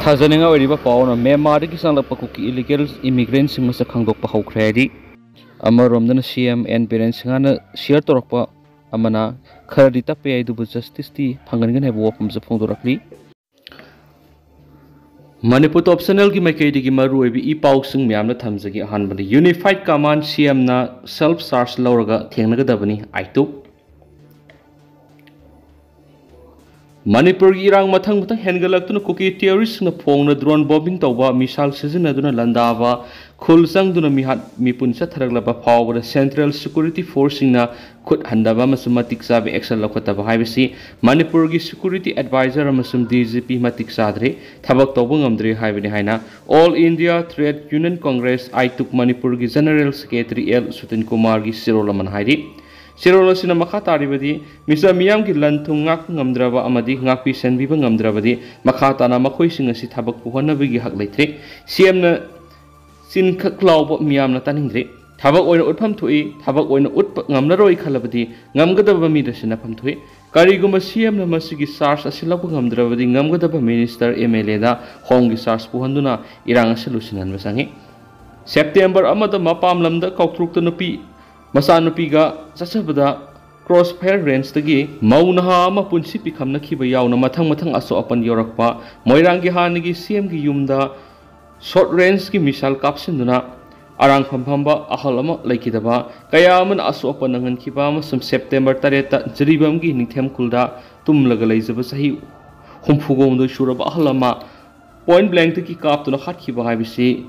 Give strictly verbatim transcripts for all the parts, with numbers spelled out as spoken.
ꯊꯥꯖꯅꯤꯡꯉꯥꯏ ꯑꯣꯏꯔꯤꯕ ꯄꯥꯎ ꯑꯃꯅ, ꯃ꯭ꯌꯥꯟꯃꯥꯔꯗꯒꯤ ꯆꯪꯂꯛꯄ ꯀꯨꯀꯤ ꯏꯂꯤꯒꯦꯜ ꯏꯃꯤꯒ꯭ꯔꯦꯟꯁꯤꯡ ꯃꯁꯛ ꯈꯪꯗꯣꯛꯄ ꯍꯧꯈ꯭ꯔꯦ ꯍꯥꯏꯔꯤ꯫ ꯑꯃꯔꯣꯝꯗꯅ ꯁꯤ ꯑꯦꯝ ꯑꯦꯟ ꯕꯤꯔꯦꯟ ꯁꯤꯡꯍꯅ ꯁꯤꯌꯔ ꯇꯧꯔꯛꯄ ꯑꯃꯅ, ꯈꯔꯗꯤ ꯇꯞꯄ ꯌꯥꯏ ꯑꯗꯨꯕꯨ ꯖꯁꯇꯤꯁꯇꯤ ꯐꯪꯍꯟꯒꯅꯤ ꯍꯥꯏꯕ ꯋꯥꯐꯝꯁꯨ ꯐꯣꯡꯗꯣꯔꯛꯂꯤ꯫ ꯃꯅꯤꯄꯨꯔ ꯇꯣꯞ ꯆꯦꯅꯦꯜꯒꯤ ꯃꯥꯏꯀꯩꯗꯒꯤ ꯃꯔꯨꯑꯣꯏꯕ ꯏ ꯄꯥꯎꯁꯤꯡ ꯃꯌꯥꯝꯅ ꯊꯝꯖꯒꯦ꯫ ꯑꯍꯥꯟꯕꯗ, ꯌꯨꯅꯤꯐꯥꯏꯠ ꯀꯃꯥꯟ ꯁꯤ ꯑꯦꯝꯅ ꯁꯦꯜꯐ ꯆꯥꯔꯖ ꯂꯧꯔꯒ ꯊꯦꯡꯅꯒꯗꯕꯅꯤ, ꯑꯥꯏꯇꯨꯞ꯫ ꯃꯅꯤꯄꯨꯔꯒꯤ ꯏꯔꯥꯡ ꯃꯊꯪ ꯃꯊꯪ ꯍꯦꯟꯒꯠꯂꯛꯇꯨꯅ ꯀꯨꯀꯤ ꯇꯦꯔꯣꯔꯤꯁꯁꯤꯡꯅ ꯐꯣꯡꯅ ꯗ꯭ꯔꯣꯟ ꯕꯣꯝꯕꯤꯡ ꯇꯧꯕ, ꯃꯤꯁꯥꯏꯜ ꯁꯤꯖꯤꯟꯅꯗꯨꯅ ꯂꯥꯟꯗꯥꯕ, ꯈꯨꯜ ꯆꯪꯗꯨꯅ ꯃꯤꯍꯥꯠ ꯃꯤꯄꯨꯟ ꯆꯠꯊꯔꯛꯂꯕ ꯐꯥꯎꯕꯗ ꯁꯦꯟꯇ꯭ꯔꯦꯜ ꯁꯦꯀ꯭ꯌꯨꯔꯤꯇꯤ ꯐꯣꯔꯁꯁꯤꯡꯅ ꯈꯨꯠ ꯍꯟꯗꯕ ꯑꯃꯁꯨꯡ ꯃꯇꯤꯛ ꯆꯥꯕ ꯑꯦꯛꯁꯟ ꯂꯧꯈꯠꯇꯕ ꯍꯥꯏꯕꯁꯤ ꯃꯅꯤꯄꯨꯔꯒꯤ ꯁꯦꯀ꯭ꯌꯨꯔꯤꯇꯤ ꯑꯦꯗꯚꯥꯏꯖꯔ ꯑꯃꯁꯨꯡ ꯗꯤ ꯖꯤ ꯄꯤ ꯃꯇꯤꯛ ꯆꯥꯗ꯭ꯔꯦ, ꯊꯕꯛ ꯇꯧꯕ ꯉꯝꯗ꯭ꯔꯦ ꯍꯥꯏꯕꯅꯤ ꯍꯥꯏꯅ all India trade union congress, AITUC, ꯃꯅꯤꯄꯨꯔꯒꯤ ꯖꯦꯅꯔꯦꯜ ꯁꯦꯀ꯭ꯔꯦꯇꯔꯤ ꯑꯦꯜ ꯁꯨꯇꯤꯟ ꯀꯨꯃꯥꯔꯒꯤ ꯆꯦꯔꯣꯜ ꯑꯃꯅ ꯍꯥꯏꯔꯤ꯫ ꯆꯦꯔꯣꯜ ꯑꯁꯤꯅ ꯃꯈꯥ ꯇꯥꯔꯤꯕꯗꯤ, ꯃꯤꯆꯝ ꯃꯤꯌꯥꯝꯒꯤ ꯂꯟ ꯊꯨꯝ ꯉꯥꯛꯄ ꯉꯝꯗ꯭ꯔꯕ ꯑꯃꯗꯤ ꯉꯥꯛꯄꯤ ꯁꯦꯟꯕꯤꯕ ꯉꯝꯗ꯭ꯔꯕꯗꯤ, ꯃꯈꯥ ꯇꯥꯅ ꯃꯈꯣꯏꯁꯤꯡ ꯑꯁꯤ ꯊꯕꯛ ꯄꯨꯍꯟꯅꯕꯒꯤ ꯍꯛ ꯂꯩꯇ꯭ꯔꯦ꯫ ꯁꯤ ꯑꯦꯝꯅ ꯆꯤꯟꯈꯛ ꯂꯥꯎꯕ ꯃꯤꯌꯥꯝꯅ ꯇꯥꯅꯤꯡꯗ꯭ꯔꯦ꯫ ꯊꯕꯛ ꯑꯣꯏꯅ ꯎꯠꯐꯝ ꯊꯣꯛꯏ, ꯊꯕꯛ ꯑꯣꯏꯅ ꯎꯠꯄ ꯉꯝꯂꯔꯣꯏ ꯈꯜꯂꯕꯗꯤ, ꯉꯝꯒꯗꯕ ꯃꯤꯗ ꯁꯤꯟꯅꯐꯝ ꯊꯣꯛꯏ꯫ ꯀꯔꯤꯒꯨꯝꯕ ꯁꯤ ꯑꯦꯝꯅ ꯃꯁꯤꯒꯤ ꯆꯥꯔꯖ ꯑꯁꯤ ꯂꯧꯕ ꯉꯝꯗ꯭ꯔꯕꯗꯤ, ꯉꯝꯒꯗꯕ ꯃꯤꯅꯤꯁꯇꯔ, ꯑꯦꯝ ꯑꯦꯜ ꯑꯦꯗ ꯍꯣꯝꯒꯤ ꯆꯥꯔꯖ ꯄꯨꯍꯟꯗꯨꯅ ꯏꯔꯥꯡ ꯑꯁꯤ ꯂꯣꯏꯁꯤꯟꯍꯟꯕ ꯆꯪꯏ꯫ ꯁꯦꯞꯇꯦꯝꯕꯔ ꯑꯃꯗ ꯃꯄꯥꯝ ꯂꯝꯗ ꯀꯥꯎꯇ꯭ꯔꯨꯛꯇ ꯅꯨꯄꯤ ꯃꯆꯥꯅꯨꯄꯤꯒ ꯆꯠꯆꯕꯗ ꯀ꯭ꯔꯣꯁ ꯐꯥꯌꯔ ꯔꯦꯟꯖꯇꯒꯤ ꯃꯧ ꯅꯍꯥ ꯑꯃ ꯄꯨꯟꯁꯤ ꯄꯤꯈꯝꯅꯈꯤꯕ ꯌꯥꯎꯅ ꯃꯊꯪ ꯃꯊꯪ ꯑꯁꯣꯛ ꯑꯄꯟ ꯌꯧꯔꯛꯄ, ꯃꯣꯏꯔꯥꯡꯒꯤ ꯍꯥꯟꯅꯒꯤ ꯁꯤ ꯑꯦꯝꯒꯤ ꯌꯨꯝꯗ ꯁꯣꯔꯠ ꯔꯦꯟꯖꯀꯤ ꯃꯤꯁꯥꯏꯜ ꯀꯥꯞꯁꯤꯟꯗꯨꯅ ꯑꯔꯥꯡꯐꯝ ꯐꯝꯕ ꯑꯍꯜ ꯑꯃ ꯂꯩꯈꯤꯗꯕ, ꯀꯌꯥ ꯑꯃꯅ ꯑꯁꯣꯛ ꯑꯄꯟ ꯅꯪꯍꯟꯈꯤꯕ ꯑꯃꯁꯨꯡ ꯁꯦꯞꯇꯦꯝꯕꯔ ꯇꯔꯦꯠꯇ ꯖꯤꯔꯤꯕꯥꯝꯒꯤ ꯅꯤꯡꯊꯦꯝ ꯈꯨꯜꯗ ꯇꯨꯝꯂꯒ ꯂꯩꯖꯕ ꯆꯍꯤ ꯍꯨꯝꯐꯨꯒ ꯍꯨꯝꯗꯣꯏ ꯁꯨꯔꯕ ꯑꯍꯜ ꯑꯃ ꯄꯣꯏꯟ ꯕ꯭ꯂꯦꯡꯛꯇꯒꯤ ꯀꯥꯞꯇꯨꯅ ꯍꯥꯠꯈꯤꯕ ꯍꯥꯏꯕꯁꯤ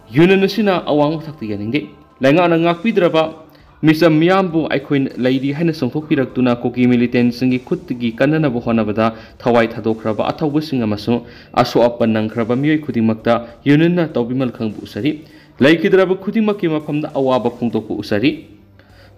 ꯌꯨꯅꯤꯌꯟ ꯑꯁꯤꯅ ꯑꯋꯥꯡꯕ ꯊꯥꯛꯇ ꯌꯥꯅꯤꯡꯗꯦ꯫ ꯂꯩꯉꯥꯛꯅ ꯉꯥꯛꯄꯤꯗ꯭ꯔꯕ ꯃꯤꯆꯝ ꯃꯤꯌꯥꯝꯕꯨ ꯑꯩꯈꯣꯏ ꯂꯩꯔꯤ ꯍꯥꯏꯅ ꯆꯣꯡꯊꯣꯛꯄꯤꯔꯛꯇꯨꯅ ꯀꯨꯀꯤ ꯃꯤꯂꯤꯇꯦꯟꯁꯤꯡꯒꯤ ꯈꯨꯠꯇꯒꯤ ꯀꯟꯅꯅꯕ ꯍꯣꯠꯅꯕꯗ ꯊꯋꯥꯏ ꯊꯥꯗꯣꯛꯈ꯭ꯔꯕ ꯑꯊꯧꯕꯁꯤꯡ ꯑꯃꯁꯨꯡ ꯑꯁꯣꯛ ꯑꯄꯟ ꯅꯪꯈ꯭ꯔꯕ ꯃꯤꯑꯣꯏ ꯈꯨꯗꯤꯡꯃꯛꯇ ꯌꯨꯅꯤꯌꯟꯅ ꯇꯧꯕꯤꯃꯜ ꯈꯪꯕ ꯎꯠꯆꯔꯤ꯫ ꯂꯩꯈꯤꯗ꯭ꯔꯕ ꯈꯨꯗꯤꯡꯃꯛꯀꯤ ꯃꯐꯝꯗ ꯑꯋꯥꯕ ꯐꯣꯡꯗꯣꯛꯄ ꯎꯠꯆꯔꯤ꯫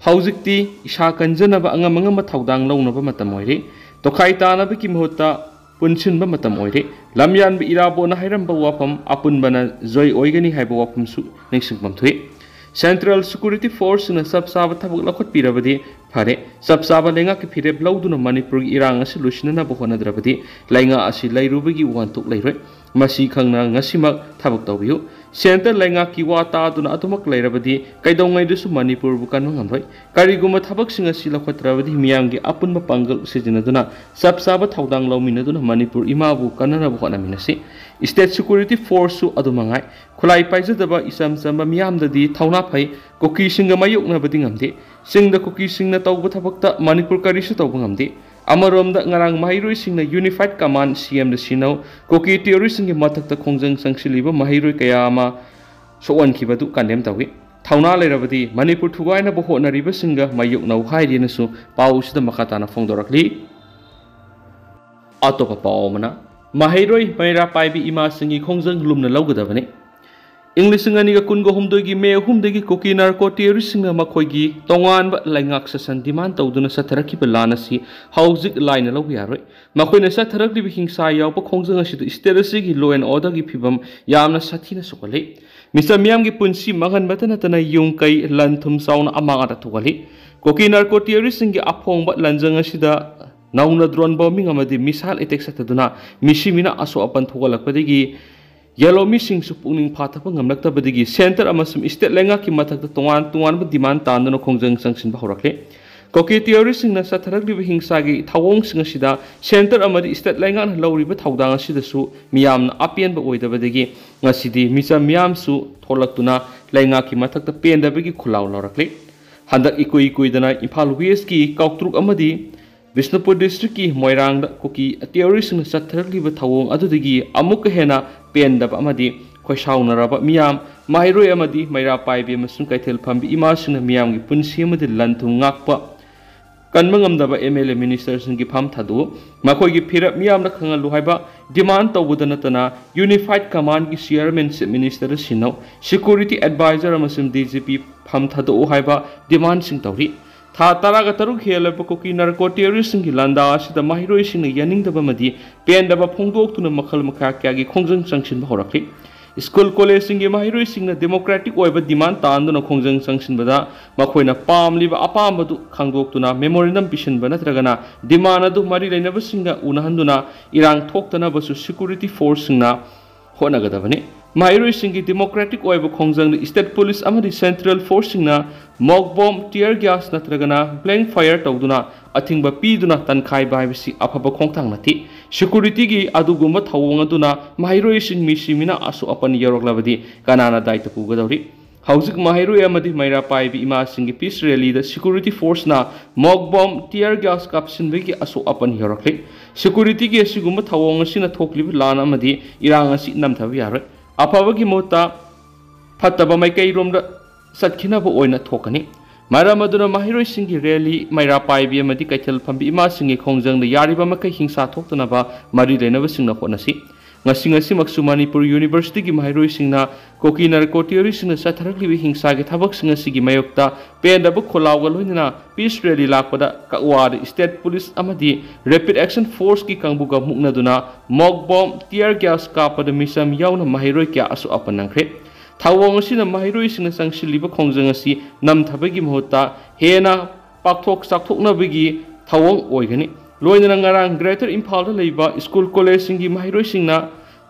ꯍꯧꯖꯤꯛꯇꯤ ꯏꯁꯥ ꯀꯟꯖꯅꯕ ꯑꯉꯝ ꯑꯉꯝꯕ ꯊꯧꯗꯥꯡ ꯂꯧꯅꯕ ꯃꯇꯝ ꯑꯣꯏꯔꯦ꯫ ꯇꯣꯈꯥꯏ ꯇꯥꯅꯕꯒꯤ ꯃꯍꯨꯠꯇ ꯄꯨꯟꯁꯤꯟꯕ ꯃꯇꯝ ꯑꯣꯏꯔꯦ꯫ ꯂꯝꯌꯥꯟꯕ ꯏꯔꯥꯕꯣꯠꯅ ꯍꯥꯏꯔꯝꯕ ꯋꯥꯐꯝ, "ꯑꯄꯨꯟꯕꯅ ꯖꯣꯏ ꯑꯣꯏꯒꯅꯤ" ꯍꯥꯏꯕ ꯋꯥꯐꯝꯁꯨ ꯅꯤꯡꯁꯤꯡꯐꯝ ꯊꯣꯛꯏ꯫ Central Security Forceꯁꯤꯡꯅ ꯆꯞ ꯆꯥꯕ ꯊꯕꯛ ꯂꯧꯈꯠꯄꯤꯔꯕꯗꯤ ꯐꯔꯦ꯫ ꯆꯞ ꯆꯥꯕ ꯂꯩꯉꯥꯛꯀꯤ ꯐꯤꯔꯦꯞ ꯂꯧꯗꯨꯅ ꯃꯅꯤꯄꯨꯔꯒꯤ ꯏꯔꯥꯡ ꯑꯁꯤ ꯂꯣꯏꯁꯤꯟꯅꯅꯕ ꯍꯣꯠꯅꯗ꯭ꯔꯕꯗꯤ ꯂꯩꯉꯥꯛ ꯑꯁꯤ ꯂꯩꯔꯨꯕꯒꯤ ꯋꯥꯍꯟꯊꯣꯛ ꯂꯩꯔꯣꯏ꯫ ꯃꯁꯤ ꯈꯪꯅ ꯉꯁꯤꯃꯛ ꯊꯕꯛ ꯇꯧꯕꯤꯌꯨ꯫ Centre ꯂꯩꯉꯥꯛꯀꯤ ꯋꯥ ꯇꯥꯗꯨꯅ ꯑꯗꯨꯃꯛ ꯂꯩꯔꯕꯗꯤ ꯀꯩꯗꯧꯉꯩꯗꯁꯨ ꯃꯅꯤꯄꯨꯔꯕꯨ ꯀꯟꯕ ꯉꯝꯂꯣꯏ꯫ ꯀꯔꯤꯒꯨꯝꯕ ꯊꯕꯛꯁꯤꯡ ꯑꯁꯤ ꯂꯧꯈꯠꯇ꯭ꯔꯕꯗꯤ ꯃꯤꯌꯥꯝꯒꯤ ꯑꯄꯨꯟꯕ ꯄꯥꯡꯒꯜ ꯁꯤꯖꯤꯟꯅꯗꯨꯅ ꯆꯞ ꯆꯥꯕ ꯊꯧꯗꯥꯡ ꯂꯧꯃꯤꯟꯅꯗꯨꯅ ꯃꯅꯤꯄꯨꯔ ꯏꯃꯥꯕꯨ ꯀꯟꯅꯅꯕ ꯍꯣꯠꯅꯃꯤꯟꯅꯁꯤ꯫ State Security Forceꯁꯨ ꯑꯗꯨ ꯃꯉꯥꯏ꯫ ꯈꯨꯠꯂꯥꯏ ꯄꯥꯏꯖꯗꯕ ꯏꯆꯝ ꯆꯝꯕ ꯃꯤꯌꯥꯝꯗꯗꯤ ꯊꯧꯅꯥ ꯐꯩ꯫ ꯀꯨꯀꯤꯁꯤꯡꯒ ꯃꯥꯌꯣꯛꯅꯕꯗꯤ ꯉꯝꯗꯦ꯫ ꯆꯤꯡꯗ ꯀꯨꯀꯤꯁꯤꯡꯅ ꯇꯧꯕ ꯊꯕꯛꯇ ꯃꯅꯤꯄꯨꯔ ꯀꯔꯤꯁꯨ ꯇꯧꯕ ꯉꯝꯗꯦ꯫ ꯑꯃꯔꯣꯝꯗ ꯉꯔꯥꯡ ꯃꯍꯩꯔꯣꯏꯁꯤꯡꯅ Unified Command CMꯗ ꯁꯤꯟꯅꯧ, ꯀꯨꯀꯤ terroristꯁꯤꯡꯒꯤ ꯃꯊꯛꯇ ꯈꯣꯡꯖꯪ ꯆꯪꯁꯤꯜꯂꯤꯕ ꯃꯍꯩꯔꯣꯏ ꯀꯌꯥ ꯑꯃ ꯁꯣꯛꯍꯟꯈꯤꯕꯗꯨ condemn ꯇꯧꯏ꯫ ꯊꯧꯅꯥ ꯂꯩꯔꯕꯗꯤ ꯃꯅꯤꯄꯨꯔ ꯊꯨꯒꯥꯏꯅꯕ ꯍꯣꯠꯅꯔꯤꯕꯁꯤꯡꯒ ꯃꯥꯌꯣꯛꯅꯧ ꯍꯥꯏꯔꯤꯅꯁꯨ ꯄꯥꯎꯁꯤꯗ ꯃꯈꯥ ꯇꯥꯅ ꯐꯣꯡꯗꯣꯔꯛꯂꯤ꯫ ꯑꯇꯣꯞꯄ ꯄꯥꯎ ꯑꯃꯅ, ꯃꯍꯩꯔꯣꯏ ꯃꯩꯔꯥ ꯄꯥꯏꯕꯤ ꯏꯃꯥꯁꯤꯡꯒꯤ ꯈꯣꯡꯖꯪ ꯂꯨꯝꯅ ꯂꯧꯒꯗꯕꯅꯤ꯫ ꯏꯪ ꯂꯤꯁꯤꯡ ꯑꯅꯤꯒ ꯀꯨꯟꯒ ꯍꯨꯝꯗꯣꯏꯒꯤ ꯃꯦ ꯑꯍꯨꯝꯗꯒꯤ ꯀꯨꯀꯤ narco terroristꯁꯤꯡꯅ ꯃꯈꯣꯏꯒꯤ ꯇꯣꯉꯥꯟꯕ ꯂꯩꯉꯥꯛ ꯁꯥꯁꯟ demand ꯇꯧꯗꯨꯅ ꯆꯠꯊꯔꯛꯈꯤꯕ ꯂꯥꯟ ꯑꯁꯤ ꯍꯧꯖꯤꯛ ꯂꯥꯏꯅ ꯂꯧꯕ ꯌꯥꯔꯣꯏ꯫ ꯃꯈꯣꯏꯅ ꯆꯠꯊꯔꯛꯂꯤꯕ ꯍꯤꯡꯁꯥ ꯌꯥꯎꯕ ꯈꯣꯡꯖꯪ ꯑꯁꯤꯗ state ꯑꯁꯤꯒꯤ law and orderꯒꯤ ꯐꯤꯕꯝ ꯌꯥꯝꯅ ꯁꯥꯊꯤꯅ ꯁꯣꯛꯍꯜꯂꯤ꯫ ꯃꯤꯆꯝ ꯃꯤꯌꯥꯝꯒꯤ ꯄꯨꯟꯁꯤ ꯃꯥꯡꯍꯟꯕꯇ ꯅꯠꯇꯅ ꯌꯨꯝ ꯀꯩ, ꯂꯟ ꯊꯨꯝ ꯆꯥꯎꯅ ꯑꯃꯥꯡ ꯑꯇꯥ ꯊꯣꯛꯍꯜꯂꯤ꯫ ꯀꯨꯀꯤ narco terroristꯁꯤꯡꯒꯤ ꯑꯐꯣꯡꯕ ꯂꯟꯖꯪ ꯑꯁꯤꯗ ꯅꯧꯅ drone bombing ꯑꯃꯗꯤ missile attack ꯆꯠꯊꯗꯨꯅ ꯃꯤꯁꯤ ꯃꯤꯅ ꯑꯁꯣꯛ ꯑꯄꯟ ꯊꯣꯛꯍꯜꯂꯛꯄꯗꯒꯤ ꯌꯦꯜꯍꯧꯃꯤꯁꯤꯡꯁꯨ ꯄꯨꯛꯅꯤꯡ ꯐꯥꯊꯕ ꯉꯝꯂꯛꯇꯕꯗꯒꯤ centre ꯑꯃꯁꯨꯡ state ꯂꯩꯉꯥꯛꯀꯤ ꯃꯊꯛꯇ ꯇꯣꯉꯥꯟ ꯇꯣꯉꯥꯟꯕ demand ꯇꯥꯟꯗꯨꯅ ꯈꯣꯡꯖꯪ ꯆꯪꯁꯤꯟꯕ ꯍꯧꯔꯛꯂꯦ꯫ ꯀꯨꯀꯤ terroristꯁꯤꯡꯅ ꯆꯠꯊꯔꯛꯂꯤꯕ ꯍꯤꯡꯁꯥꯒꯤ ꯊꯧꯑꯣꯡꯁꯤꯡ ꯑꯁꯤꯗ centre ꯑꯃꯗꯤ state ꯂꯩꯉꯥꯛꯅ ꯂꯧꯔꯤꯕ ꯊꯧꯗꯥꯡ ꯑꯁꯤꯗꯁꯨ ꯃꯤꯌꯥꯝꯅ ꯑꯄꯦꯟꯕ ꯑꯣꯏꯗꯕꯗꯒꯤ ꯉꯁꯤꯗꯤ ꯃꯤꯆꯝ ꯃꯤꯌꯥꯝꯁꯨ ꯊꯣꯛꯂꯛꯇꯨꯅ ꯂꯩꯉꯥꯛꯀꯤ ꯃꯊꯛꯇ ꯄꯦꯟꯗꯕꯒꯤ ꯈꯨꯜꯂꯥꯎ ꯂꯥꯎꯔꯛꯂꯤ꯫ ꯍꯟꯗꯛ ꯏꯀꯨꯏ ꯀꯨꯏꯗꯅ ꯏꯝꯐꯥꯜ Westꯀꯤ ꯀꯥꯎꯇ꯭ꯔꯨꯛ ꯑꯃꯗꯤ ꯕꯤꯁꯅꯨꯄꯨꯔ districtꯀꯤ ꯃꯣꯏꯔꯥꯡꯗ ꯀꯨꯀꯤ terroristꯁꯤꯡꯅ ꯆꯠꯊꯔꯛꯂꯤꯕ ꯊꯧꯑꯣꯡ ꯑꯗꯨꯗꯒꯤ ꯑꯃꯨꯛꯀ ꯍꯦꯟꯅ ꯄꯦꯟꯗꯕ ꯑꯃꯗꯤ ꯈꯣꯏꯁꯥꯎꯅꯔꯕ ꯃꯤꯌꯥꯝ, ꯃꯍꯩꯔꯣꯏ ꯑꯃꯗꯤ ꯃꯩꯔꯥ ꯄꯥꯏꯕꯤ ꯑꯃꯁꯨꯡ ꯀꯩꯊꯦꯜ ꯐꯝꯕꯤ ꯏꯃꯥꯁꯤꯡꯅ ꯃꯤꯌꯥꯝꯒꯤ ꯄꯨꯟꯁꯤ ꯑꯃꯗꯤ ꯂꯟ ꯊꯨꯝ ꯉꯥꯛꯄ ꯀꯟꯕ ꯉꯝꯗꯕ MLA ministerꯁꯤꯡꯒꯤ ꯐꯝ ꯊꯥꯗꯣꯛꯎ, ꯃꯈꯣꯏꯒꯤ ꯐꯤꯔꯞ ꯃꯤꯌꯥꯝꯅ ꯈꯪꯍꯜꯂꯨ ꯍꯥꯏꯕ demand ꯇꯧꯕꯗ ꯅꯠꯇꯅ Unified Commandꯀꯤ chairman chief ministerꯗ ꯁꯤꯟꯅꯧ, security advisor ꯑꯃꯁꯨꯡ DGP ꯐꯝ ꯊꯥꯗꯣꯛꯎ ꯍꯥꯏꯕ demandꯁꯤꯡ ꯇꯧꯔꯤ꯫ ꯊꯥ ꯇꯔꯥꯒ ꯇꯔꯨꯛ ꯍꯦꯜꯂꯕ ꯀꯨꯀꯤ narco terroristꯁꯤꯡꯒꯤ ꯂꯥꯟꯗꯥ ꯑꯁꯤꯗ ꯃꯍꯩꯔꯣꯏꯁꯤꯡꯅ ꯌꯥꯅꯤꯡꯗꯕ ꯑꯃꯗꯤ ꯄꯦꯟꯗꯕ ꯐꯣꯡꯗꯣꯛꯇꯨꯅ ꯃꯈꯜ ꯃꯈꯥ ꯀꯌꯥꯒꯤ ꯈꯣꯡꯖꯪ ꯆꯪꯁꯤꯟꯕ ꯍꯧꯔꯛꯂꯤ꯫ ꯁ꯭ꯀꯨꯜ ꯀꯣꯂꯦꯖꯁꯤꯡꯒꯤ ꯃꯍꯩꯔꯣꯏꯁꯤꯡꯅ ꯗꯦꯃꯣꯀ꯭ꯔꯦꯇꯤꯛ ꯑꯣꯏꯕ ꯗꯤꯃꯥꯟ ꯇꯥꯟꯗꯨꯅ ꯈꯣꯡꯖꯪ ꯆꯪꯁꯤꯟꯕꯗ ꯃꯈꯣꯏꯅ ꯄꯥꯝꯂꯤꯕ ꯑꯄꯥꯝꯕꯗꯨ ꯈꯪꯗꯣꯛꯇꯨꯅ ꯃꯦꯃꯣꯔꯦꯟꯗꯝ ꯄꯤꯁꯤꯟꯕ ꯅꯠꯇ꯭ꯔꯒꯅ ꯗꯤꯃꯥꯟ ꯑꯗꯨ ꯃꯔꯤ ꯂꯩꯅꯕꯁꯤꯡꯒ ꯎꯅꯍꯟꯗꯨꯅ ꯏꯔꯥꯡ ꯊꯣꯛꯇꯅꯕꯁꯨ ꯁꯦꯀ꯭ꯌꯨꯔꯤꯇꯤ ꯐꯣꯔꯁꯁꯤꯡꯅ ꯍꯣꯠꯅꯒꯗꯕꯅꯤ꯫ ꯃꯍꯩꯔꯣꯏꯁꯤꯡꯒꯤ ꯗꯦꯃꯣꯀ꯭ꯔꯦꯇꯤꯛ ꯑꯣꯏꯕ ꯈꯣꯡꯖꯪꯗ ꯁ꯭ꯇꯦꯠ ꯄꯨꯂꯤꯁ ꯑꯃꯗꯤ ꯁꯦꯟꯇ꯭ꯔꯦꯜ ꯐꯣꯔꯁꯁꯤꯡꯅ ꯃꯣꯛ ꯕꯣꯝ, ꯇꯤꯌꯔ ꯒ꯭ꯌꯥꯁ ꯅꯠꯇ꯭ꯔꯒꯅ ꯕ꯭ꯂꯦꯡ ꯐꯥꯌꯔ ꯇꯧꯗꯨꯅ ꯑꯊꯤꯡꯕ ꯄꯤꯗꯨꯅ ꯇꯟꯈꯥꯏꯕ ꯍꯥꯏꯕꯁꯤ ꯑꯐꯕ ꯈꯣꯡꯊꯥꯡ ꯅꯠꯇꯦ꯫ ꯁꯦꯀ꯭ꯌꯨꯔꯤꯇꯤꯒꯤ ꯑꯗꯨꯒꯨꯝꯕ ꯊꯧꯑꯣꯡ ꯑꯗꯨꯅ ꯃꯍꯩꯔꯣꯏꯁꯤꯡ ꯃꯤꯁꯤ ꯃꯤꯅ ꯑꯁꯣꯛ ꯑꯄꯟ ꯌꯧꯔꯛꯂꯕꯗꯤ ꯀꯅꯥꯅ ꯗꯥꯏꯇ ꯄꯨꯒꯗꯧꯔꯤ? ꯍꯧꯖꯤꯛ ꯃꯍꯩꯔꯣꯏ ꯑꯃꯗꯤ ꯃꯩꯔꯥ ꯄꯥꯏꯕꯤ ꯏꯃꯥꯁꯤꯡꯒꯤ ꯄꯤꯁ ꯔꯦꯂꯤꯗ ꯁꯦꯀ꯭ꯌꯨꯔꯤꯇꯤ ꯐꯣꯔꯁꯅ ꯃꯣꯛ ꯕꯣꯝ, ꯇꯤꯌꯔ ꯒ꯭ꯌꯥꯁ ꯀꯥꯞꯁꯤꯟꯕꯒꯤ ꯑꯁꯣꯛ ꯑꯄꯟ ꯌꯧꯔꯛꯂꯤ꯫ ꯁꯦꯀ꯭ꯌꯨꯔꯤꯇꯤꯒꯤ ꯑꯁꯤꯒꯨꯝꯕ ꯊꯧꯑꯣꯡ ꯑꯁꯤꯅ ꯊꯣꯛꯂꯤꯕ ꯂꯥꯟ ꯑꯃꯗꯤ ꯏꯔꯥꯡ ꯑꯁꯤ ꯅꯝꯊꯕ ꯌꯥꯔꯣꯏ꯫ ꯑꯐꯕꯒꯤ ꯃꯍꯨꯠꯇ ꯐꯠꯇꯕ ꯃꯥꯏꯀꯩꯔꯣꯝꯗ ꯆꯠꯈꯤꯅꯕ ꯑꯣꯏꯅ ꯊꯣꯛꯀꯅꯤ꯫ ꯃꯔꯝ ꯑꯗꯨꯅ ꯃꯍꯩꯔꯣꯏꯁꯤꯡꯒꯤ ꯔꯦꯂꯤ, ꯃꯩꯔꯥ ꯄꯥꯏꯕꯤ ꯑꯃꯗꯤ ꯀꯩꯊꯦꯜ ꯐꯝꯕꯤ ꯏꯃꯥꯁꯤꯡꯒꯤ ꯈꯣꯡꯖꯪꯗ ꯌꯥꯔꯤꯕ ꯃꯈꯩ ꯍꯤꯡꯁꯥ ꯊꯣꯛꯇꯅꯕ ꯃꯔꯤ ꯂꯩꯅꯕꯁꯤꯡꯅ ꯍꯣꯠꯅꯁꯤ꯫ ꯉꯁꯤ ꯉꯁꯤꯃꯛꯁꯨ ꯃꯅꯤꯄꯨꯔ ꯌꯨꯅꯤꯚꯔꯁꯤꯇꯤꯒꯤ ꯃꯍꯩꯔꯣꯏꯁꯤꯡꯅ ꯀꯨꯀꯤ ꯅꯥꯔꯀꯣ ꯇꯦꯔꯣꯔꯤꯁ꯭ꯠꯁꯤꯡꯅ ꯆꯠꯊꯔꯛꯂꯤꯕ ꯍꯤꯡꯁꯥꯒꯤ ꯊꯕꯛꯁꯤꯡ ꯑꯁꯤꯒꯤ ꯃꯥꯌꯣꯛꯇ ꯄꯦꯟꯗꯕ ꯈꯣꯜꯂꯥꯎꯒ ꯂꯣꯏꯅꯅ ꯄꯤꯁ ꯔꯦꯂꯤ ꯂꯥꯛꯄꯗ ꯀꯛꯋꯥꯗ ꯁ꯭ꯇꯦꯠ ꯄꯨꯂꯤꯁ ꯑꯃꯗꯤ ꯔꯦꯄꯤꯗ ꯑꯦꯛꯁꯟ ꯐꯣꯔꯁꯀꯤ ꯀꯥꯡꯕꯨꯒ ꯃꯨꯛꯅꯗꯨꯅ ꯃꯣꯛ ꯕꯣꯝ, ꯇꯤꯌꯔ ꯒ꯭ꯌꯥꯁ ꯀꯥꯞꯄꯗ ꯃꯤꯆꯝ ꯌꯥꯎꯅ ꯃꯍꯩꯔꯣꯏ ꯀꯌꯥ ꯑꯁꯣꯛ ꯑꯄꯟ ꯅꯪꯈ꯭ꯔꯦ꯫ ꯊꯧꯑꯣꯡ ꯑꯁꯤꯅ ꯃꯍꯩꯔꯣꯏꯁꯤꯡꯅ ꯆꯪꯁꯤꯜꯂꯤꯕ ꯈꯣꯡꯖꯪ ꯑꯁꯤ ꯅꯝꯊꯕꯒꯤ ꯃꯍꯨꯠꯇ ꯍꯦꯟꯅ ꯄꯥꯛꯊꯣꯛ ꯆꯥꯎꯊꯣꯛꯅꯕꯒꯤ ꯊꯧꯑꯣꯡ ꯑꯣꯏꯒꯅꯤ꯫ ꯂꯣꯏꯅꯅ ꯉꯔꯥꯡ ꯒ꯭ꯔꯦꯇꯔ ꯏꯝꯐꯥꯜꯗ ꯂꯩꯕ ꯁ꯭ꯀꯨꯜ ꯀꯣꯂꯦꯖꯁꯤꯡꯒꯤ ꯃꯍꯩꯔꯣꯏꯁꯤꯡꯅ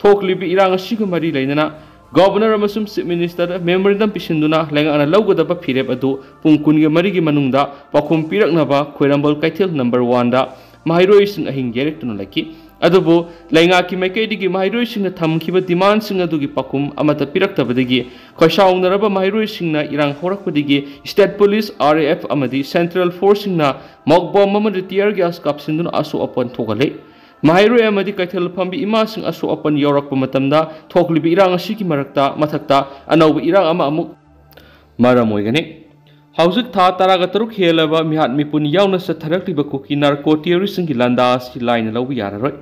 ꯊꯣꯛꯂꯤꯕ ꯏꯔꯥꯡ ꯑꯁꯤꯒ ꯃꯔꯤ ꯂꯩꯅꯅ ꯒꯣꯚꯔꯅꯔ ꯑꯃꯁꯨꯡ ꯆꯤꯐ ꯃꯤꯅꯤꯁꯇꯔꯗ ꯃꯦꯃꯣꯔꯦꯟꯗꯝ ꯄꯤꯁꯤꯟꯗꯨꯅ ꯂꯩꯉꯥꯛꯅ ꯂꯧꯒꯗꯕ ꯐꯤꯔꯦꯞ ꯑꯗꯨ ꯄꯨꯡ ꯀꯨꯟꯒ ꯃꯔꯤꯒꯤ ꯃꯅꯨꯡꯗ ꯄꯥꯎꯈꯨꯝ ꯄꯤꯔꯛꯅꯕ ꯈ꯭ꯋꯥꯏꯔꯝꯕꯟ ꯀꯩꯊꯦꯜ ꯅꯝꯕꯔ ꯋꯥꯟꯗ ꯃꯍꯩꯔꯣꯏꯁꯤꯡ ꯑꯍꯤꯡ ꯌꯦꯔꯦꯛꯇꯨꯅ ꯂꯩꯈꯤ꯫ ꯑꯗꯨꯕꯨ ꯂꯩꯉꯥꯛꯀꯤ ꯃꯥꯏꯀꯩꯗꯒꯤ ꯃꯍꯩꯔꯣꯏꯁꯤꯡꯅ ꯊꯝꯈꯤꯕ ꯗꯤꯃꯥꯟꯁꯤꯡ ꯑꯗꯨꯒꯤ ꯄꯥꯎꯈꯨꯝ ꯑꯃꯠꯇ ꯄꯤꯔꯛꯇꯕꯗꯒꯤ ꯈꯣꯏꯁꯥꯎꯅꯔꯕ ꯃꯍꯩꯔꯣꯏꯁꯤꯡꯅ ꯏꯔꯥꯡ ꯍꯧꯔꯛꯄꯗꯒꯤ state police, R A F ꯑꯃꯗꯤ ꯁꯦꯟꯇ꯭ꯔꯦꯜ ꯐꯣꯔꯁꯁꯤꯡꯅ ꯃꯣꯛ ꯕꯣꯝ ꯑꯃꯗꯤ ꯇꯤꯌꯔ ꯒ꯭ꯌꯥꯁ ꯀꯥꯞꯁꯤꯟꯗꯨꯅ ꯑꯁꯣꯛ ꯑꯄꯟ ꯊꯣꯛꯍꯜꯂꯤ꯫ ꯃꯍꯩꯔꯣꯏ ꯑꯃꯗꯤ ꯀꯩꯊꯦꯜ ꯐꯝꯕꯤ ꯏꯃꯥꯁꯤꯡ ꯑꯁꯣꯛ ꯑꯄꯟ ꯌꯥꯎꯔꯛꯄ ꯃꯇꯝꯗ ꯊꯣꯛꯂꯤꯕ ꯏꯔꯥꯡ ꯑꯁꯤꯒꯤ ꯃꯔꯛꯇ ꯃꯊꯛꯇ ꯑꯅꯧꯕ ꯏꯔꯥꯡ ꯑꯃ ꯑꯃꯨꯛ ꯃꯔꯝ ꯑꯣꯏꯒꯅꯤ꯫ ꯍꯧꯖꯤꯛ ꯊꯥ ꯇꯔꯥꯒ ꯇꯔꯨꯛ ꯍꯦꯜꯂꯕ ꯃꯤꯍꯥꯠ ꯃꯤꯄꯨꯟ ꯌꯥꯎꯅ ꯆꯠꯊꯔꯛꯂꯤꯕ ꯀꯨꯀꯤ ꯅꯥꯔꯀꯣ ꯇꯦꯔꯣꯔꯤꯁ꯭ꯠꯁꯤꯡꯒꯤ ꯂꯥꯟꯗꯥ ꯑꯁꯤ ꯂꯥꯏꯅ ꯂꯧꯕ ꯌꯥꯔꯔꯣꯏ꯫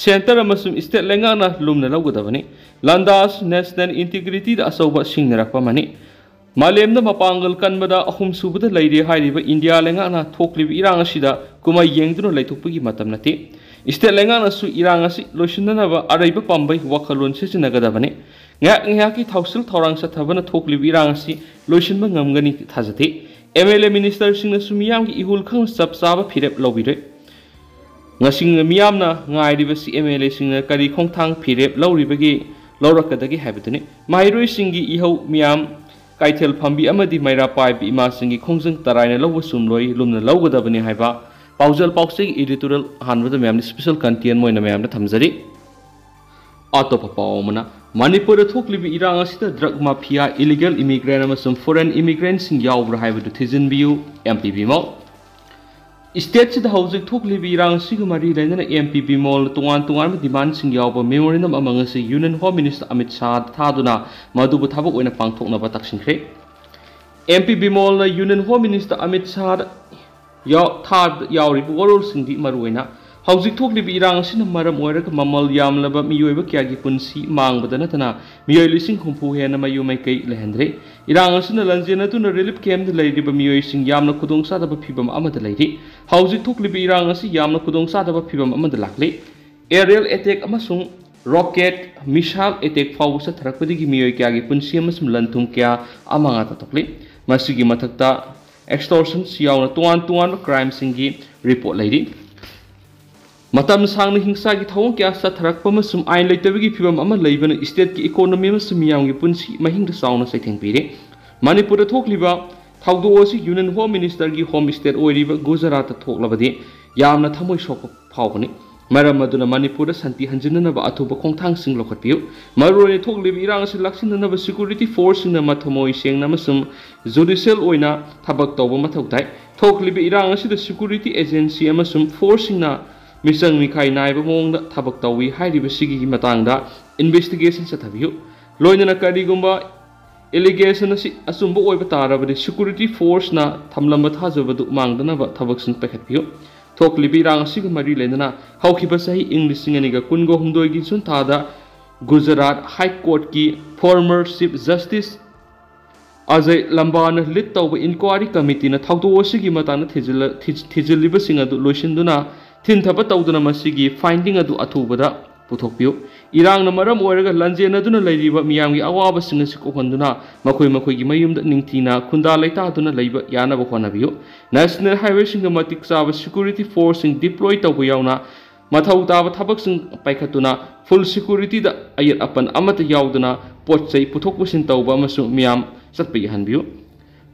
ꯁꯦꯟꯇꯔ ꯑꯃꯁꯨꯡ ꯁ꯭ꯇꯦꯠ ꯂꯩꯉꯥꯛꯅ ꯂꯨꯝꯅ ꯂꯧꯒꯗꯕꯅꯤ꯫ ꯂꯥꯟꯗꯥ ꯑꯁꯤ ꯅꯦꯁꯅꯦꯜ ꯏꯟꯇꯤꯒ꯭ꯔꯤꯇꯤꯗ ꯑꯆꯧꯕ ꯁꯤꯡꯅꯔꯛꯄ ꯑꯃꯅꯤ꯫ ꯃꯥꯂꯦꯝꯗ ꯃꯄꯥꯡꯒꯜ ꯀꯟꯕꯗ ꯑꯍꯨꯝꯁꯨꯕꯗ ꯂꯩꯔꯦ ꯍꯥꯏꯔꯤꯕ ꯏꯟꯗꯤꯌꯥ ꯂꯩꯉꯥꯛꯅ ꯊꯣꯛꯂꯤꯕ ꯏꯔꯥꯡ ꯑꯁꯤꯗ ꯀꯨꯝꯍꯩ ꯌꯦꯡꯗꯨꯅ ꯂꯩꯊꯣꯛꯄꯒꯤ ꯃꯇꯝ ꯅꯠꯇꯦ꯫ ꯁ꯭ꯇꯦꯠ ꯂꯩꯉꯥꯛꯅꯁꯨ ꯏꯔꯥꯡ ꯑꯁꯤ ꯂꯣꯏꯁꯤꯟꯅꯅꯕ ꯑꯔꯩꯕ ꯄꯥꯝꯕꯩ ꯋꯥꯈꯜꯂꯣꯟ ꯁꯤꯖꯤꯟꯅꯒꯗꯕꯅꯤ꯫ ꯉꯥꯏꯍꯥꯛ ꯉꯥꯏꯍꯥꯛꯀꯤ ꯊꯧꯁꯤꯜ ꯊꯧꯔꯥꯡ ꯆꯠꯊꯕꯅ ꯊꯣꯛꯂꯤꯕ ꯏꯔꯥꯡ ꯑꯁꯤ ꯂꯣꯏꯁꯤꯟꯕ ꯉꯝꯒꯅꯤ ꯊꯥꯖꯗꯦ꯫ ꯑꯦꯝ ꯑꯦꯜ ꯑꯦ ꯃꯤꯅꯤꯁꯇꯔꯁꯤꯡꯅꯁꯨ ꯃꯤꯌꯥꯝꯒꯤ ꯏꯍꯨꯜ ꯈꯪꯅ ꯆꯞ ꯆꯥꯕ ꯐꯤꯔꯦꯞ ꯂꯧꯕꯤꯔꯣꯏ꯫ ꯉꯁꯤ ꯃꯤꯌꯥꯝꯅ ꯉꯥꯏꯔꯤꯕꯁꯤ ꯑꯦꯝ ꯑꯦꯜ ꯑꯦꯁꯤꯡꯅ ꯀꯔꯤ ꯈꯣꯡꯊꯥꯡ ꯐꯤꯔꯦꯞ ꯂꯧꯔꯤꯕꯒꯦ, ꯂꯧꯔꯛꯀꯗꯒꯦ ꯍꯥꯏꯕꯗꯨꯅꯤ꯫ ꯃꯍꯩꯔꯣꯏꯁꯤꯡꯒꯤ ꯏꯍꯧ ꯃꯤꯌꯥꯝ, ꯀꯩꯊꯦꯜ ꯐꯝꯕꯤ ꯑꯃꯗꯤ ꯃꯩꯔꯥ ꯄꯥꯏꯕꯤ ꯏꯃꯥꯁꯤꯡꯒꯤ ꯈꯣꯡꯖꯪ ꯇꯔꯥꯏꯅ ꯂꯧꯕ ꯆꯨꯝꯂꯣꯏ, ꯂꯨꯝꯅ ꯂꯧꯒꯗꯕꯅꯤ ꯍꯥꯏꯕ ꯄꯥꯎꯖꯦꯜ ꯄꯥꯎꯆꯦꯒꯤ editorial ꯑꯍꯥꯟꯕꯗ ꯃꯌꯥꯝꯗ special content ꯑꯣꯏꯅ ꯃꯌꯥꯝꯗ ꯊꯝꯖꯔꯤ꯫ ꯑꯇꯣꯞꯄ ꯄꯥꯎ ꯑꯃꯅ, ꯃꯅꯤꯄꯨꯔꯗ ꯊꯣꯛꯂꯤꯕ ꯏꯔꯥꯡ ꯑꯁꯤꯗ drug mafia, illegal immigrant ꯑꯃꯁꯨꯡ foreign immigrantꯁꯤꯡ ꯌꯥꯎꯕ꯭ꯔꯥ ꯍꯥꯏꯕꯗꯨ ꯊꯤꯖꯤꯟꯕꯤꯌꯨ, ꯑꯦꯝ ꯄꯤ ꯕꯤꯃꯣꯜ꯫ Stateꯁꯤꯗ ꯍꯧꯖꯤꯛ ꯊꯣꯛꯂꯤꯕ ꯏꯔꯥꯡ ꯑꯁꯤꯒ ꯃꯔꯤ ꯂꯩꯅꯅ ꯑꯦꯝ ꯄꯤ ꯕꯤꯃꯣꯜꯅ ꯇꯣꯉꯥꯟ ꯇꯣꯉꯥꯟꯕ demandꯁꯤꯡ ꯌꯥꯎꯕ memorandum ꯑꯃ ꯉꯁꯤ Union Home Minister ꯑꯃꯤꯠ ꯁꯥꯍꯗ ꯊꯥꯗꯨꯅ ꯃꯗꯨꯕꯨ ꯊꯕꯛ ꯑꯣꯏꯅ ꯄꯥꯡꯊꯣꯛꯅꯕ ꯇꯛꯁꯤꯟꯈ꯭ꯔꯦ꯫ ꯑꯦꯝ ꯄꯤ ꯕꯤꯃꯣꯜꯅ Union Home Minister ꯑꯃꯤꯠ ꯁꯥꯍꯗ ꯌꯥꯎ-, ꯊꯥꯗ ꯌꯥꯎꯔꯤꯕ ꯋꯥꯔꯣꯜꯁꯤꯡꯗꯤ ꯃꯔꯨꯑꯣꯏꯅ ꯍꯧꯖꯤꯛ ꯊꯣꯛꯂꯤꯕ ꯏꯔꯥꯡ ꯑꯁꯤꯅ ꯃꯔꯝ ꯑꯣꯏꯔꯒ ꯃꯃꯜ ꯌꯥꯝꯂꯕ ꯃꯤꯑꯣꯏꯕ ꯀꯌꯥꯒꯤ ꯄꯨꯟꯁꯤ ꯃꯥꯡꯕꯗ ꯅꯠꯇꯅ ꯃꯤꯑꯣꯏ ꯂꯤꯁꯤꯡ ꯍꯨꯝꯐꯨ ꯍꯦꯟꯅ ꯃꯌꯨꯝ ꯃꯩꯀꯩ ꯂꯩꯍꯟꯗ꯭ꯔꯦ꯫ ꯏꯔꯥꯡ ꯑꯁꯤꯅ ꯂꯥꯟꯖꯦꯟꯅꯗꯨꯅ relief campꯇ ꯂꯩꯔꯤꯕ ꯃꯤꯑꯣꯏꯁꯤꯡ ꯌꯥꯝꯅ ꯈꯨꯗꯣꯡꯆꯥꯗꯕ ꯐꯤꯚꯝ ꯑꯃꯗ ꯂꯩꯔꯤ꯫ ꯍꯧꯖꯤꯛ ꯊꯣꯛꯂꯤꯕ ꯏꯔꯥꯡ ꯑꯁꯤ ꯌꯥꯝꯅ ꯈꯨꯗꯣꯡꯆꯥꯗꯕ ꯐꯤꯚꯝ ꯑꯃꯗ ꯂꯥꯛꯂꯤ꯫ Aerial attack ꯑꯃꯁꯨꯡ rocket, missile attack ꯐꯥꯎꯕ ꯆꯠꯊꯔꯛꯄꯗꯒꯤ ꯃꯤꯑꯣꯏ ꯀꯌꯥꯒꯤ ꯄꯨꯟꯁꯤ ꯑꯃꯁꯨꯡ ꯂꯟ ꯊꯨꯝ ꯀꯌꯥ ꯑꯃꯥꯡ ꯑꯇꯥ ꯊꯣꯛꯂꯤ꯫ ꯃꯁꯤꯒꯤ ꯃꯊꯛꯇ extortions ꯌꯥꯎꯅ ꯇꯣꯉꯥꯟ ꯇꯣꯉꯥꯟꯕ crimeꯁꯤꯡꯒꯤ report ꯂꯩꯔꯤ꯫ ꯃꯇꯝ ꯁꯥꯡꯅ ꯍꯤꯡꯁꯥꯒꯤ ꯊꯧꯑꯣꯡ ꯀꯌꯥ ꯆꯠꯊꯔꯛꯄ ꯑꯃꯁꯨꯡ ꯑꯥꯏꯟ ꯂꯩꯇꯕꯒꯤ ꯐꯤꯚꯝ ꯑꯃ ꯂꯩꯕꯅ stateꯀꯤ economy ꯑꯃꯁꯨꯡ ꯃꯤꯌꯥꯝꯒꯤ ꯄꯨꯟꯁꯤ ꯃꯍꯤꯡꯗ ꯆꯥꯎꯅ ꯆꯩꯊꯦꯡ ꯄꯤꯔꯤ꯫ ꯃꯅꯤꯄꯨꯔꯗ ꯊꯣꯛꯂꯤꯕ ꯊꯧꯗꯣꯛ ꯑꯁꯤ Union Home Ministerꯒꯤ home state ꯑꯣꯏꯔꯤꯕ ꯒꯨꯖꯔꯥꯠꯇ ꯊꯣꯛꯂꯕꯗꯤ ꯌꯥꯝꯅ ꯊꯃꯣꯏ ꯁꯣꯛꯄ ꯐꯥꯎꯒꯅꯤ꯫ ꯃꯔꯝ ꯑꯗꯨꯅ ꯃꯅꯤꯄꯨꯔꯗ ꯁꯥꯟꯇꯤ ꯍꯟꯖꯤꯟꯅꯅꯕ ꯑꯊꯨꯕ ꯈꯣꯡꯊꯥꯡꯁꯤꯡ ꯂꯧꯈꯠꯄꯤꯌꯨ꯫ ꯃꯔꯨꯑꯣꯏꯅ ꯊꯣꯛꯂꯤꯕ ꯏꯔꯥꯡ ꯑꯁꯤ ꯂꯥꯛꯁꯤꯟꯅꯅꯕ security forceꯁꯤꯡꯅ ꯃꯊꯃꯣꯏ ꯁꯦꯡꯅ ꯑꯃꯁꯨꯡ judicial ꯑꯣꯏꯅ ꯊꯕꯛ ꯇꯧꯕ ꯃꯊꯧ ꯇꯥꯏ꯫ ꯊꯣꯛꯂꯤꯕ ꯏꯔꯥꯡ ꯑꯁꯤꯗ security agency ꯑꯃꯁꯨꯡ forceꯁꯤꯡꯅ ꯃꯤꯆꯪ ꯃꯤꯈꯥꯏ ꯅꯥꯏꯕ ꯃꯑꯣꯡꯗ ꯊꯕꯛ ꯇꯧꯏ ꯍꯥꯏꯔꯤꯕꯁꯤꯒꯤ ꯃꯇꯥꯡꯗ investigation ꯆꯠꯊꯕꯤꯌꯨ꯫ ꯂꯣꯏꯅꯅ ꯀꯔꯤꯒꯨꯝꯕ allegation ꯑꯁꯤ ꯑꯆꯨꯝꯕ ꯑꯣꯏꯕ ꯇꯥꯔꯕꯗꯤ security forceꯅ ꯊꯝꯂꯝꯕ ꯊꯥꯖꯕꯗꯨ ꯃꯥꯡꯗꯅꯕ ꯊꯕꯛꯁꯤꯡ ꯄꯥꯏꯈꯠꯄꯤꯌꯨ꯫ ꯊꯣꯛꯂꯤꯕ ꯏꯔꯥꯡ ꯑꯁꯤꯒ ꯃꯔꯤ ꯂꯩꯅꯅ ꯍꯧꯈꯤꯕ ꯆꯍꯤ ꯏꯪ ꯂꯤꯁꯤꯡ ꯑꯅꯤꯒ ꯀꯨꯟꯒ ꯍꯨꯝꯗꯣꯏꯒꯤ June ꯊꯥꯗ Gujarat High Courtꯀꯤ former Chief Justice Ajay ꯂꯝꯕꯥꯅ lead ꯇꯧꯕ inquiry committeeꯅ ꯊꯧꯗꯣꯛ ꯑꯁꯤꯒꯤ ꯃꯇꯥꯡꯗ ꯊꯤꯖꯤꯜꯂ-, ꯊꯤ-, ꯊꯤꯖꯤꯜꯂꯤꯕꯁꯤꯡ ꯑꯗꯨ ꯂꯣꯏꯁꯤꯟꯗꯨꯅ ꯊꯤꯟꯊꯕ ꯇꯧꯗꯨꯅ ꯃꯁꯤꯒꯤ finding ꯑꯗꯨ ꯑꯊꯨꯕꯗ ꯄꯨꯊꯣꯛꯄꯤꯌꯨ꯫ ꯏꯔꯥꯡꯅ ꯃꯔꯝ ꯑꯣꯏꯔꯒ ꯂꯥꯟꯖꯦꯟꯅꯗꯨꯅ ꯂꯩꯔꯤꯕ ꯃꯤꯌꯥꯝꯒꯤ ꯑꯋꯥꯕꯁꯤꯡ ꯑꯁꯤ ꯀꯣꯛꯍꯟꯗꯨꯅ ꯃꯈꯣꯏ ꯃꯈꯣꯏꯒꯤ ꯃꯌꯨꯝꯗ ꯅꯤꯡꯊꯤꯅ ꯈꯨꯟꯗꯥ ꯂꯩꯇꯥꯗꯨꯅ ꯂꯩꯕ ꯌꯥꯅꯕ ꯍꯣꯠꯅꯕꯤꯌꯨ꯫ ꯅꯦꯁꯅꯦꯜ ꯍꯥꯏꯋꯦꯁꯤꯡꯗ ꯃꯇꯤꯛ ꯆꯥꯕ ꯁꯦꯀ꯭ꯌꯨꯔꯤꯇꯤ ꯐꯣꯔꯁꯁꯤꯡ ꯗꯤꯄ꯭ꯂꯣꯏ ꯇꯧꯕ ꯌꯥꯎꯅ ꯃꯊꯧ ꯇꯥꯕ ꯊꯕꯛꯁꯤꯡ ꯄꯥꯏꯈꯠꯇꯨꯅ ꯐꯨꯜ ꯁꯦꯀ꯭ꯌꯨꯔꯤꯇꯤꯗ ꯑꯌꯦꯠ ꯑꯄꯟ ꯑꯃꯠꯇ ꯌꯥꯎꯗꯅ ꯄꯣꯠ ꯆꯩ ꯄꯨꯊꯣꯛ ꯄꯨꯁꯤꯟ ꯇꯧꯕ ꯑꯃꯁꯨꯡ ꯃꯤꯌꯥꯝ ꯆꯠꯄ ꯌꯥꯍꯟꯕꯤꯌꯨ꯫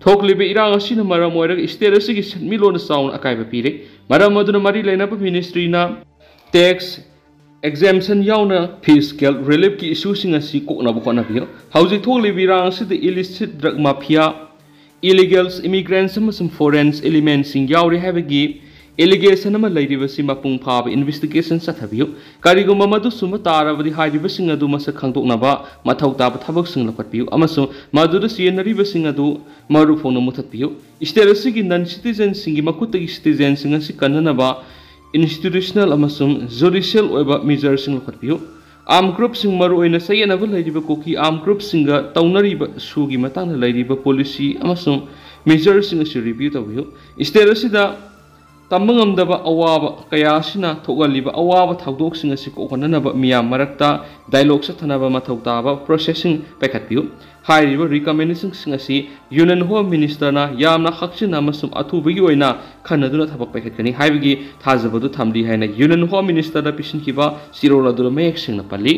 ꯊꯣꯛꯂꯤꯕ ꯏꯔꯥꯡ ꯑꯁꯤꯅ ꯃꯔꯝ ꯑꯣꯏꯔꯒ ꯁ꯭ꯇꯦꯠ ꯑꯁꯤꯒꯤ ꯁꯦꯟꯃꯤꯠꯂꯣꯟꯗ ꯆꯥꯎꯅ ꯑꯀꯥꯏꯕ ꯄꯤꯔꯦ꯫ ꯃꯔꯝ ꯑꯗꯨꯅ ꯃꯔꯤ ꯂꯩꯅꯕ ꯃꯤꯅꯤꯁꯇ꯭ꯔꯤꯅ ꯇꯦꯛꯁ ꯑꯦꯛꯖꯦꯝꯁꯟ ꯌꯥꯎꯅ ꯐꯤꯁꯀꯦꯜ ꯔꯤꯂꯤꯐꯀꯤ ꯏꯁꯨꯁꯤꯡ ꯑꯁꯤ ꯀꯣꯛꯅꯕ ꯍꯣꯠꯅꯕꯤꯌꯨ꯫ ꯍꯧꯖꯤꯛ ꯊꯣꯛꯂꯤꯕ ꯏꯔꯥꯡ ꯑꯁꯤꯗ ꯏꯂꯤꯁꯤꯠ ꯗ꯭ꯔꯒ ꯃꯥꯐꯤꯌꯥ, ꯏꯂꯤꯒꯦꯜꯁ ꯏꯃꯤꯒ꯭ꯔꯦꯟꯠꯁ ꯑꯃꯁꯨꯡ ꯐꯣꯔꯦꯟ ꯑꯦꯂꯤꯃꯦꯟꯠꯁꯤꯡ ꯌꯥꯎꯔꯤ ꯍꯥꯏꯕꯒꯤ ꯑꯦꯂꯤꯒꯦꯁꯟ ꯑꯃ ꯂꯩꯔꯤꯕꯁꯤ ꯃꯄꯨꯡ ꯐꯥꯕ ꯏꯟꯚꯦꯁꯇꯤꯒꯦꯁꯟ ꯆꯠꯊꯕꯤꯌꯨ꯫ ꯀꯔꯤꯒꯨꯝꯕ ꯃꯗꯨ ꯆꯨꯝꯕ ꯇꯥꯔꯕꯗꯤ ꯍꯥꯏꯔꯤꯕꯁꯤꯡ ꯑꯗꯨ ꯃꯁꯛ ꯈꯪꯗꯣꯛꯅꯕ ꯃꯊꯧ ꯇꯥꯕ ꯊꯕꯛꯁꯤꯡ ꯂꯧꯈꯠꯄꯤꯌꯨ ꯑꯃꯁꯨꯡ ꯃꯗꯨꯗ ꯆꯦꯟꯅꯔꯤꯕꯁꯤꯡ ꯑꯗꯨ ꯃꯔꯨ ꯐꯥꯎꯅ ꯃꯨꯊꯠꯄꯤꯌꯨ꯫ ꯁ꯭ꯇꯦꯠ ꯑꯁꯤꯒꯤ ꯅꯟ ꯁꯤꯇꯤꯖꯦꯟꯁꯤꯡꯒꯤ ꯃꯈꯨꯠꯇꯒꯤ ꯁꯤꯇꯤꯖꯦꯟꯁꯤꯡ ꯑꯁꯤ ꯀꯟꯅꯅꯕ ꯏꯟꯁꯇꯤꯇ꯭ꯌꯨꯁꯅꯦꯜ ꯑꯃꯁꯨꯡ ꯖꯨꯗꯤꯁꯤꯌꯦꯜ ꯑꯣꯏꯕ ꯃꯤꯖꯔꯁꯤꯡ ꯂꯧꯈꯠꯄꯤꯌꯨ꯫ ꯑꯥꯔꯝ ꯒ꯭ꯔꯨꯞꯁꯤꯡ, ꯃꯔꯨꯑꯣꯏꯅ ꯆꯌꯦꯠꯅꯕ ꯂꯩꯔꯤꯕ ꯀꯨꯀꯤ ꯑꯥꯔꯝ ꯒ꯭ꯔꯨꯞꯁꯤꯡꯒ ꯇꯧꯅꯔꯤꯕ ꯏꯁꯨꯒꯤ ꯃꯇꯥꯡꯗ ꯂꯩꯔꯤꯕ ꯄꯣꯂꯤꯁꯤ ꯑꯃꯁꯨꯡ ꯃꯤꯖꯔꯁꯤꯡ ꯑꯁꯤ ꯔꯤꯚ꯭ꯌꯨ ꯇꯧꯕꯤꯌꯨ꯫ ꯁ꯭ꯇꯦꯠ ꯑꯁꯤꯗ ꯇꯝꯕ ꯉꯝꯗꯕ ꯑꯋꯥꯕ ꯀꯌꯥ ꯑꯁꯤꯅ ꯊꯣꯛꯍꯜꯂꯤꯕ ꯑꯋꯥꯕ ꯊꯧꯗꯣꯛꯁꯤꯡ ꯑꯁꯤ ꯀꯣꯛꯍꯟꯅꯅꯕ ꯃꯤꯌꯥꯝ ꯃꯔꯛꯇ ꯗꯥꯏꯂꯣꯒ ꯆꯠꯊꯅꯕ ꯃꯊꯧ ꯇꯥꯕ ꯄ꯭ꯔꯣꯁꯦꯁꯁꯤꯡ ꯄꯥꯏꯈꯠꯄꯤꯌꯨ꯫ ꯍꯥꯏꯔꯤꯕ ꯔꯤꯀꯃꯦꯟꯗꯦꯁꯟꯁꯤꯡ ꯑꯁꯤ ꯌꯨꯅꯤꯌꯟ ꯍꯣꯝ ꯃꯤꯅꯤꯁꯇꯔꯅ ꯌꯥꯝꯅ ꯍꯛꯆꯤꯟꯅ ꯑꯃꯁꯨꯡ ꯑꯊꯨꯕꯒꯤ ꯑꯣꯏꯅ ꯈꯟꯅꯗꯨꯅ ꯊꯕꯛ ꯄꯥꯏꯈꯠꯀꯅꯤ ꯍꯥꯏꯕꯒꯤ ꯊꯥꯖꯕ ꯑꯗꯨ ꯊꯝꯂꯤ ꯍꯥꯏꯅ ꯌꯨꯅꯤꯌꯟ ꯍꯣꯝ ꯃꯤꯅꯤꯁꯇꯔꯗ ꯄꯤꯁꯤꯟꯈꯤꯕ ꯆꯦꯔꯣꯜ ꯑꯗꯨꯗ ꯃꯌꯦꯛ ꯁꯦꯡꯅ ꯄꯜꯂꯤ꯫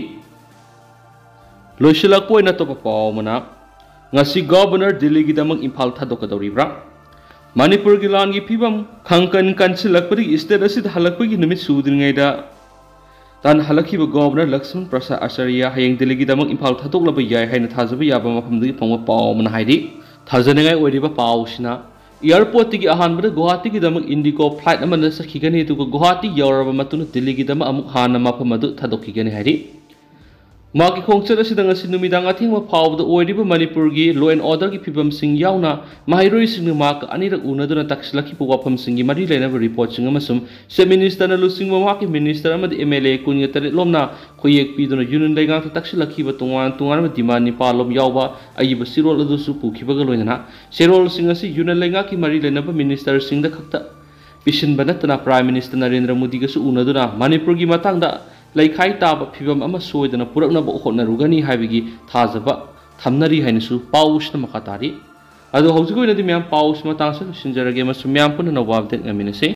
ꯂꯣꯏꯁꯤꯜꯂꯛꯄ ꯑꯣꯏꯅ ꯑꯇꯣꯞꯄ ꯄꯥꯎ ꯑꯃꯅ, ꯉꯁꯤ ꯒꯣꯚꯔꯅꯔ ꯗꯤꯜꯂꯤꯒꯤꯗꯃꯛ ꯏꯝꯐꯥꯜ ꯊꯥꯗꯣꯛꯀꯗꯧꯔꯤꯕ꯭ꯔꯥ? ꯃꯅꯤꯄꯨꯔꯒꯤ ꯂꯥꯟꯒꯤ ꯐꯤꯕꯝ ꯈꯪꯀꯟ ꯀꯟꯁꯤꯜꯂꯛꯄꯗꯒꯤ ꯁ꯭ꯇꯦꯠ ꯑꯁꯤꯗ ꯍꯜꯂꯛꯄꯒꯤ ꯅꯨꯃꯤꯠ ꯁꯨꯗ꯭ꯔꯤꯉꯩꯗ ꯇꯥꯟ ꯍꯜꯂꯛꯈꯤꯕ ꯒꯣꯚꯔꯅꯔ ꯂꯛꯁꯃꯟ ꯄ꯭ꯔꯁꯥꯗ ꯑꯆꯥꯔꯌ ꯍꯌꯦꯡ ꯗꯤꯜꯂꯤꯒꯤꯗꯃꯛ ꯏꯝꯐꯥꯜ ꯊꯥꯗꯣꯛꯂꯕ ꯌꯥꯏ ꯍꯥꯏꯅ ꯊꯥꯖꯕ ꯌꯥꯕ ꯃꯐꯝꯗꯒꯤ ꯐꯪꯕ ꯄꯥꯎ ꯑꯃꯅ ꯍꯥꯏꯔꯤ꯫ ꯊꯥꯖꯅꯤꯡꯉꯥꯏ ꯑꯣꯏꯔꯤꯕ ꯄꯥꯎꯁꯤꯅ, ꯑꯦꯌꯔꯄꯣꯔꯠꯇꯒꯤ ꯑꯍꯥꯟꯕꯗ ꯒꯨꯋꯥꯍꯥꯇꯤꯒꯤꯗꯃꯛ ꯏꯟꯗꯤꯒꯣ ꯐ꯭ꯂꯥꯏꯠ ꯑꯃꯗ ꯆꯠꯈꯤꯒꯅꯤ, ꯑꯗꯨꯒ ꯒꯨꯋꯥꯍꯥꯇꯤ ꯌꯧꯔꯕ ꯃꯇꯨꯡꯗ ꯗꯤꯜꯂꯤꯒꯤꯗꯃꯛ ꯑꯃꯨꯛ ꯍꯥꯟꯅ ꯃꯐꯝ ꯑꯗꯨ ꯊꯥꯗꯣꯛꯈꯤꯒꯅꯤ ꯍꯥꯏꯔꯤ꯫ ꯃꯍꯥꯛꯀꯤ ꯈꯣꯡꯆꯠ ꯑꯁꯤꯗ ꯉꯁꯤ ꯅꯨꯃꯤꯗꯥꯡ ꯑꯊꯦꯡꯕ ꯐꯥꯎꯕꯗ ꯑꯣꯏꯔꯤꯕ ꯃꯅꯤꯄꯨꯔꯒꯤ law and orderꯒꯤ ꯐꯤꯕꯝꯁꯤꯡ ꯌꯥꯎꯅ ꯃꯍꯩꯔꯣꯏꯁꯤꯡꯅ ꯃꯍꯥꯛꯀ ꯑꯅꯤꯔꯛ ꯎꯅꯗꯨꯅ ꯇꯥꯛꯁꯤꯜꯂꯛꯈꯤꯕ ꯋꯥꯐꯝꯁꯤꯡꯒꯤ ꯃꯔꯤ ꯂꯩꯅꯕ ꯔꯤꯄꯣꯔꯠꯁꯤꯡ ꯑꯃꯁꯨꯡ ꯆꯤꯐ ꯃꯤꯅꯤꯁꯇꯔꯅ ꯂꯨꯆꯤꯡꯕ ꯃꯍꯥꯛꯀꯤ ꯃꯤꯅꯤꯁꯇꯔ ꯑꯃꯗꯤ ꯑꯦꯝ ꯑꯦꯜ ꯑꯦ ꯀꯨꯟꯒ ꯇꯔꯦꯠ ꯂꯣꯝꯅ ꯈꯨꯌꯦꯛ ꯄꯤꯗꯨꯅ ꯌꯨꯅꯤꯌꯟ ꯂꯩꯉꯥꯛꯇ ꯇꯥꯛꯁꯤꯜꯂꯛꯈꯤꯕ ꯇꯣꯉꯥꯟ ꯇꯣꯉꯥꯟꯕ ꯗꯤꯃꯥꯟ ꯅꯤꯄꯥꯜ ꯂꯣꯝ ꯌꯥꯎꯕ ꯑꯏꯕ ꯆꯦꯔꯣꯜ ꯑꯗꯨꯁꯨ ꯄꯨꯈꯤꯕꯒ ꯂꯣꯏꯅꯅ ꯆꯦꯔꯣꯜꯁꯤꯡ ꯑꯁꯤ ꯌꯨꯅꯤꯌꯟ ꯂꯩꯉꯥꯛꯀꯤ ꯃꯔꯤ ꯂꯩꯅꯕ ꯃꯤꯅꯤꯁꯇꯔꯁꯤꯡꯗ ꯈꯛꯇ ꯄꯤꯁꯤꯟꯕ ꯅꯠꯇꯅ ꯄ꯭ꯔꯥꯏꯝ ꯃꯤꯅꯤꯁꯇꯔ ꯅꯔꯦꯟꯗ꯭ꯔ ꯃꯣꯗꯤꯒꯁꯨ ꯎꯅꯗꯨꯅ ꯃꯅꯤꯄꯨꯔꯒꯤ ꯃꯇꯥꯡꯗ ꯂꯩꯈꯥꯏ ꯇꯥꯕ ꯐꯤꯕꯝ ꯑꯃ ꯁꯣꯏꯗꯅ ꯄꯨꯔꯛꯅꯕ ꯍꯣꯠꯅꯔꯨꯒꯅꯤ ꯍꯥꯏꯕꯒꯤ ꯊꯥꯖꯕ ꯊꯝꯅꯔꯤ ꯍꯥꯏꯅꯁꯨ ꯄꯥꯎꯁꯤꯅ ꯃꯈꯥ ꯇꯥꯔꯤ꯫ ꯑꯗꯣ ꯍꯧꯖꯤꯛꯀꯤ ꯑꯣꯏꯅꯗꯤ ꯃꯌꯥꯝ ꯄꯥꯎꯁꯤ ꯃꯇꯥꯡꯁꯤꯗ ꯂꯣꯏꯁꯤꯟꯖꯔꯒꯦ ꯑꯃꯁꯨꯡ ꯃꯌꯥꯝ ꯄꯨꯟꯅ ꯅꯧꯕ ꯑꯞꯗꯦꯠ ꯉꯥꯏꯃꯤꯟꯅꯁꯤ꯫